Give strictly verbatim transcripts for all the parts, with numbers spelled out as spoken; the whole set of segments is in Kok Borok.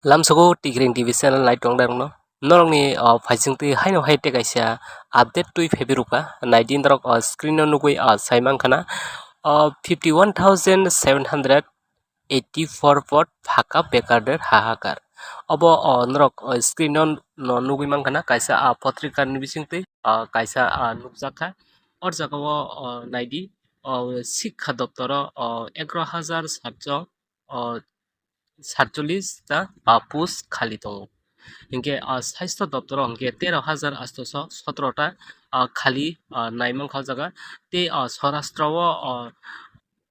Lamsogo Tigring T V channel nai tongnairokno norokni, o, phaisingtwi haino hai tei kaisa update twi phaiwi rwkha. Naidi norok, o, screen o nugwi, o, sai mankha na, o, fifty one thousand seven hundred eighty four vote phaka bekar der hahakar. Obo, o, norok, o, screen o no nugwi mankha na kaisa, a, potrika ni bisingtwi, o, kaisa, a, nukjakha. O jaga o, o, naidi, o, sikha doptoro, o, egaroh hajar satso, o, satchollish ta, ah, post khali tongo. Hinkhe, ah, sastho doptoro hinkhe tero hajar atso sotro ta, ah, khali, ah, nai mankha o jaga. Tei, ah, swarastra o, ah,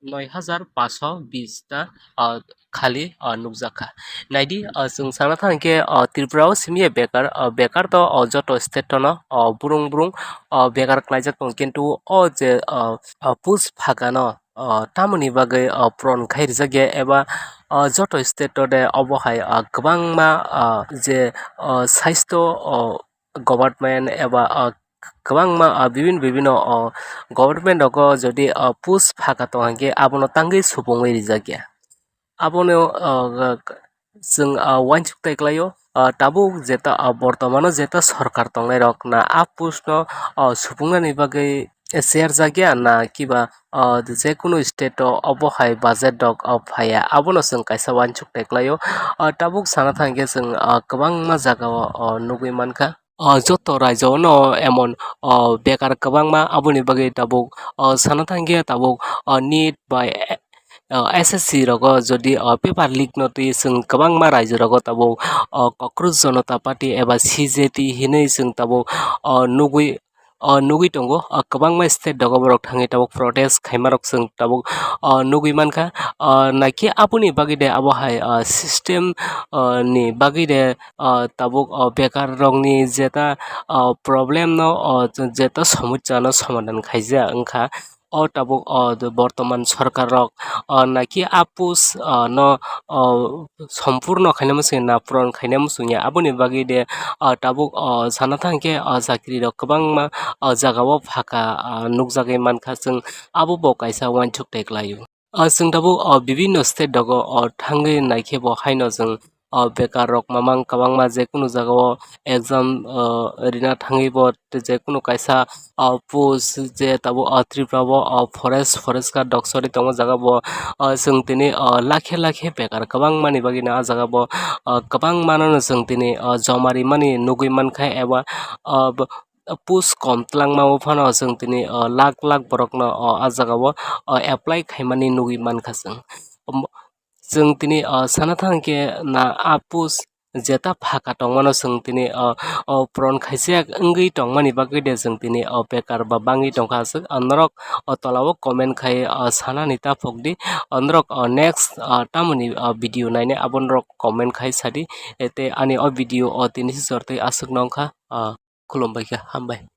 noi hajar paso bis ta, ah, khali, ah, nukjakha. Naidi, ah, chwng sana thang hinkhe, ah, Tripura o simi ya bekar, ah, bekar to, ah, joto state o no, ah, brung brung, ah, bekar klaijak tongo, kintu o je, ah, ah, post phakano, o, tamoni bagwi, o, puron khai rijak ya eba, o, joto state o de obo hai, o, kwbangma, o, je, o, sastho, o, government eba, o, kwbangma, o, bibin bibino, o, government rogo jodi, o, post phaka tong hinkhe abono tangwi supungwi rijak ya. Abono, o, chwng, ah, uansuk tai kwlaio, ah, tabuk jeta, ah, bortomano jeta sorkar tongnairok na a post no, ah, supungna ni bagwi cherjak ya na kiba, ah, jekunu state o obo hai budget rok, ah, phaiya, abono chwng kaisa uansuk tai kwlaio. Ah, tabuk sana thang khe chwng, ah, kwbangma jaga o, o, nugwi mankha. O joto raijao no emon, o, bekar kwbangma, aboni bagwi tabuk, o, sana thang khe tabuk, o, NEET bai, o, S S C rogo jodi, o, paper leak no twi chwng kwbangma raijao rogo tabuk, o, Kokroj Jonota Party eba C J P hinwi chwng tabuk, o, nugwi, o, nugwi tongo, o, kwbangma state rogo borok thangwi tabuk protest khaima rok chwng tabuk, o, nugwi mankha, o, naikhe aboni bagwi de abo hai, o, system, o, ni bagwi de, o, tabuk, o, bekar rokni jeta, o, problem no, o, jeta somosya no somadhan khaijak wngkha. O tabuk, o, bortoman sorkar rok, o, naikhe a post, o, no, o, sompurno khaina muchungya na puron khaina muchungya, aboni bagwi de, o, tabuk, o, sana thang khe, o, chakri rok kwbangma, o, jaga o phaka, o, nukjagwi mankha chwng, abo bo kaisa uansuk tai kwlaio. O, chwng tabuk, o, bibinno state rogo, o, thangwi naikhe bo haino chwng, o, bekar rok mamang kwbangma jekunu jaga o exam, o, rina thangwi bo tei jekunu kaisa, o, post je tabuk, o, Tripura o, o, forest, forest guard rok sori tongo jaga bo, o, chwng tini, o, lakhe lakhe bekar kwbangmani bagwino ah jaga bo, o, kwbangmano no chwng tini, o, joma rimani nugwi mankha eba, o, bo, post kom twlangma o phano chwng tini, o, lakh lakh borokno, o, ah jaga o, o, apply khaimani nugwi mankha chwng. Omo, chwng tini, o, sana thang khe na a post jeta phaka tongmano chwng tini, o, o, puron khaijak wngwi tongmani bagwi de chwng tini, o, bekar ba bangwi tongkha aswk. O, norok, o, tola o comment khai, o, sanani ta phok di. O, norok, o, next, o, tamoni, o, video nainai abo norok comment khai sadi. E, tei ani o video o tini se jortwi aswk nongkha. O, khulumbai kha, hambai.